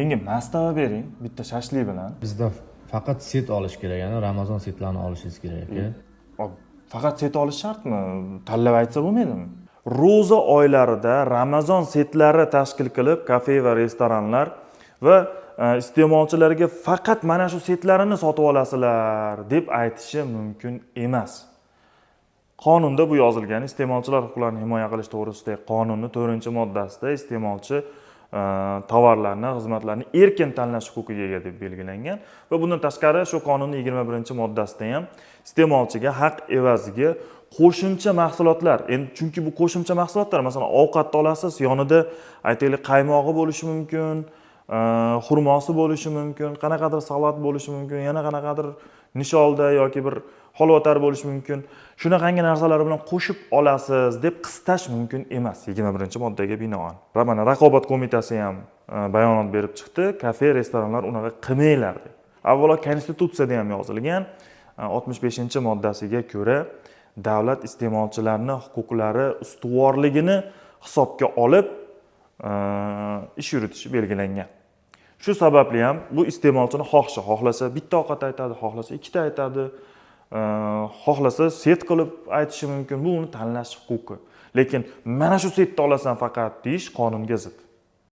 Menga mastava bering, bitta shashlik bilan. Bizda faqat set olish kerak, ya'ni Ramazon setlarini olishingiz kerak, aka. Hop, faqat set olish shartmi? Tanlab aytsa bo'lmaydimi? Ro'za oylarida Ramazon setlari tashkil qilib, kafe va restoranlar va iste'molchilarga faqat mana shu setlarini sotib olasizlar deb aytishi mumkin emas. Qonunda bu yozilgan. Iste'molchilar huquqlarini himoya qilish to'g'risidagi qonunni 4-moddasida iste'molchi tovarlarni, xizmatlarni erkin tanlash huquqiga ega deb belgilangan va bundan tashqari shu qonunni 21-moddasida ham iste'molchiga haq evaziga qo'shimcha mahsulotlar, endi chunki bu qo'shimcha mahsulotlar, masalan, ovqatni olasiz, yonida, aytaylik, qaymog'i bo'lishi mumkin, xurmosi bo'lishi mumkin, qanaqadir salat bo'lishi mumkin, yana qanaqadir nisholda yoki bir holvatar bo'lishi mumkin. Shunaqangi narsalar bilan qo'shib olasiz deb qistash mumkin emas 21-moddaga binoan. Va mana Raqobat qo'mitasi ham bayonot berib chiqdi, kafe, restoranlar unaqa qilmanglar deb. Avvalo, Konstitutsiyada ham yozilgan, 65-moddasiga ko'ra davlat iste'molchilarni huquqlari ustuvorligini hisobga olib ish yuritishi belgilangan. Shu sababli ham bu iste'molchini xohishi: xohlasa bitta ovqat aytadi, xohlasa ikkita aytadi, xohlasa set qilib aytishi mumkin. Bu uni tanlash huquqi, lekin mana shu setni olasan faqat deyish qonunga zid.